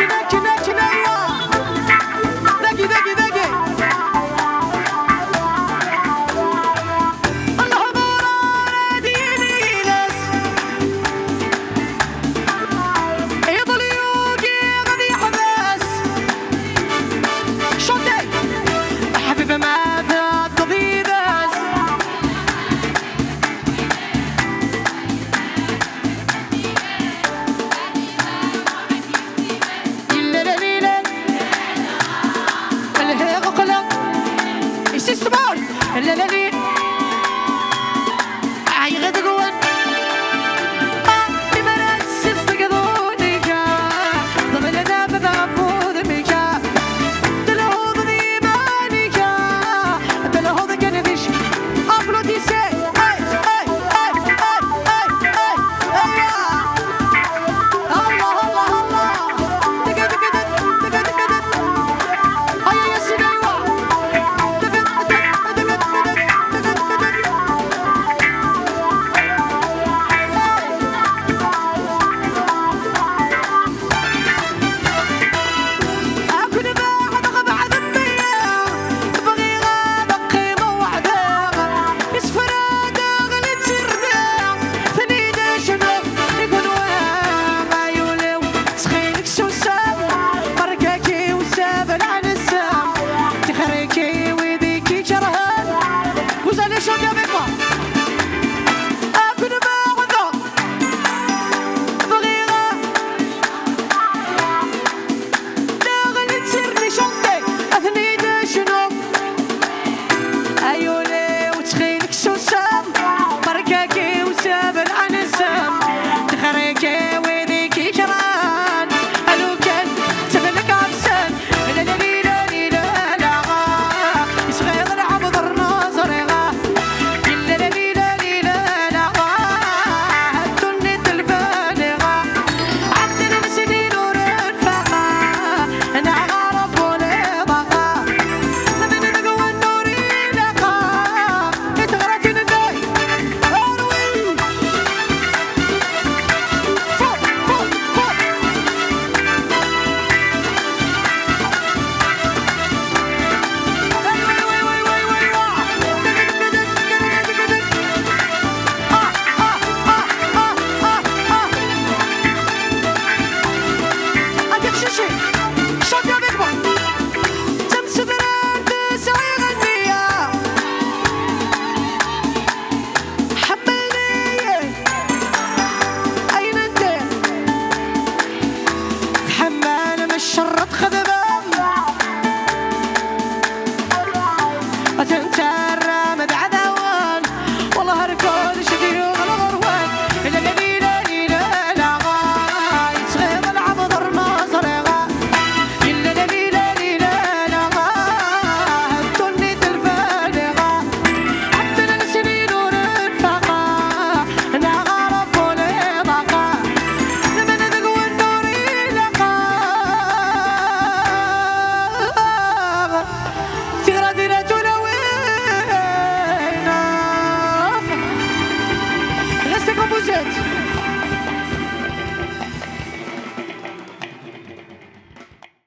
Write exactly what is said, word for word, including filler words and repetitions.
Akken, akken, aywa. Dagi, dagi, dagi. Lehḍur ara d-yini yiles. Iḍelli yugi ad yeḥbes. Chanter. Ḥbib ma tɛeddeḍ yid-s. Llalali, lal. Lhiɣ qqleɣ. Isismur. Llalali. Ɛyiɣ deg-wen. Ah, imara tessizdegeḍ unika. Ḍeblen abad ɣef wudem-ika. Telhuḍ d iman-ika. Telhuḍ kan d ic-, applaudissez. Hey, hey, hey, hey, hey, hey. Aywa. Allah, Allah, Allah. Tga, tga, tga, tga, tga. Ay, ay, ay, sida, aywa. Tga, tga, tga, tga, tga. Akken beɛdeɣ beɛden-iyi, bɣiɣ ad qqimeɣ weḥd-i. Isefra daɣen i tt-irna, ten-id-cnuɣ i kunwi. Ay ul-iw, ttxil-k susem, berka-k iwsab leɛnessem. Tixer-ik i wid i k-ikerhen. Vous allez chanter avec moi. Akken beɛdeɣ, bɣiɣ daɣen ad tt-irni chanter, ad ten-id-cnuɣ. Ay ul-iw, ttxil-k susem, berka-k iwsab leɛnessem. Tixer-ik i wid i k-ikerhen. Alukan ttaflek ɣef-sen. Isɣiḍ lɛebd ur neẓriɣ. Aqcic-ik.